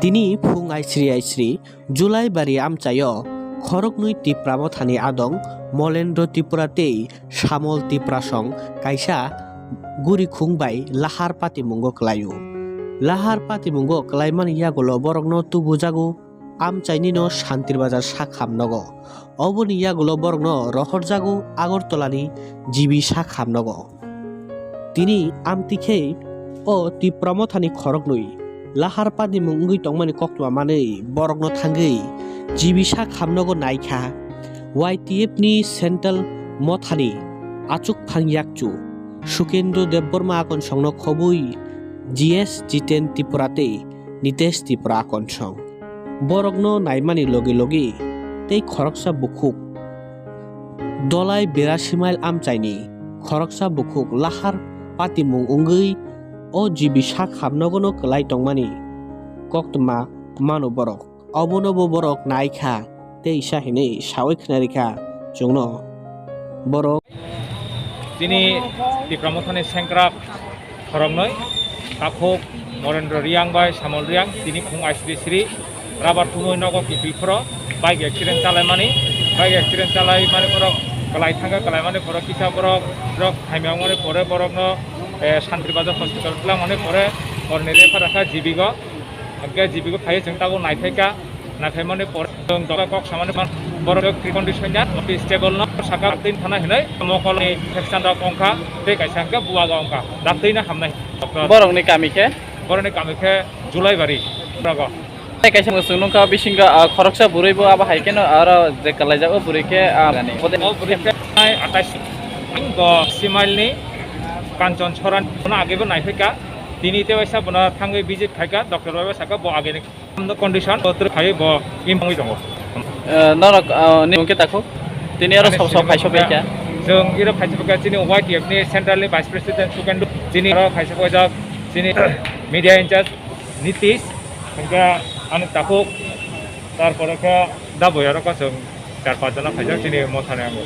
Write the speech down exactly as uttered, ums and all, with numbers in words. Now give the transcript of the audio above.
Tini phung aisri aisri Julaibari amchaio khoroknwi Tipra Mothani adong Molendro Tripura tei Samol Tripura song kaisa gurikhung bai lahar patimungo kwlaio. Lahar patimungo kwlaimani yagulo borokno tubujago amchainino Shantir Bazar sak hamnogo. Oboni yagulo borokno rohorjago Agartala ni G B sak hamnogo. Tini amtwi khe o Tipra Mothani khoroknwi lahar patimung wngwi tongmani koktwma manwi borokno thangwi G B sak hamnogo naikha. Y T F ni Central Mothani achukphang yakchu Sukendra Debbarma akonsongno khobwi G S Jiten Tripura tei Nitesh Tripura akonsong. Borokno naimani logi logi tei khoroksa bukhuk Dolai Berasi Mile amchaini khoroksa bukhuk lahar patimung wngwi o G B sak hamnogono kwlai tongmani koktwma mano borok. Obono bo borok naikha tei sa hinwi sawi khwnarikha chwngno borok. Chini Tipra Mothani sengkrak khoroknwi, takhuk Morendra Riyang bai Samol Riyang, tini phung aisri sri rubber thumwi nogo kiphil phoro bike accident chalaimani, bike accident chalaimani borok kwlai thangkha, kwlaimani borok kisa borok rok hamya wngmani pore borokno, eh, Shantir Bazar hospital twlangmani pore porni refer rakha G B go, hwnkhe G B go phaiwi chwng tabuk naiphaikha. Naikhaimani pore chwng doktor kok samani man borok critical condition ya, office table no saka tin thana hinwi mokol ni infection rok ongkha tei kaisa hwnkhe buwaga ongkha, daktwi no hamnai doctor. Borok ni kami khe? Borok ni kami khe Julaibari rogo. Tei kaisa mwswk nungkha bisingo, ah, khoroksa bwrwi bo abo hai kheno aro je kwlaijak o bwrwi khe, ah, gani. O bwrwi khe atais bo Simail ni Kanchon Soran no age bo naiphaikha, tini tei waisa bono thangwi visit khaikha, doctor bai bo sakha bo age ni Condition bo twrwk phaiwi bo imwngwi tongo. Eh, norok, eh, ni mungkhe takhuk? Tini aro ani sabo sabo sini phaiso mungkha, baikha. Chwng iro phaiso baikha chini Y T F ni central ni vice president Sukendra, chini aro phaiso baijak chini media in charge Nitish, hwnkhe ani takhuk, tarpore khe da boyaro khe chwng char panch jona phaijak chini mothani ango.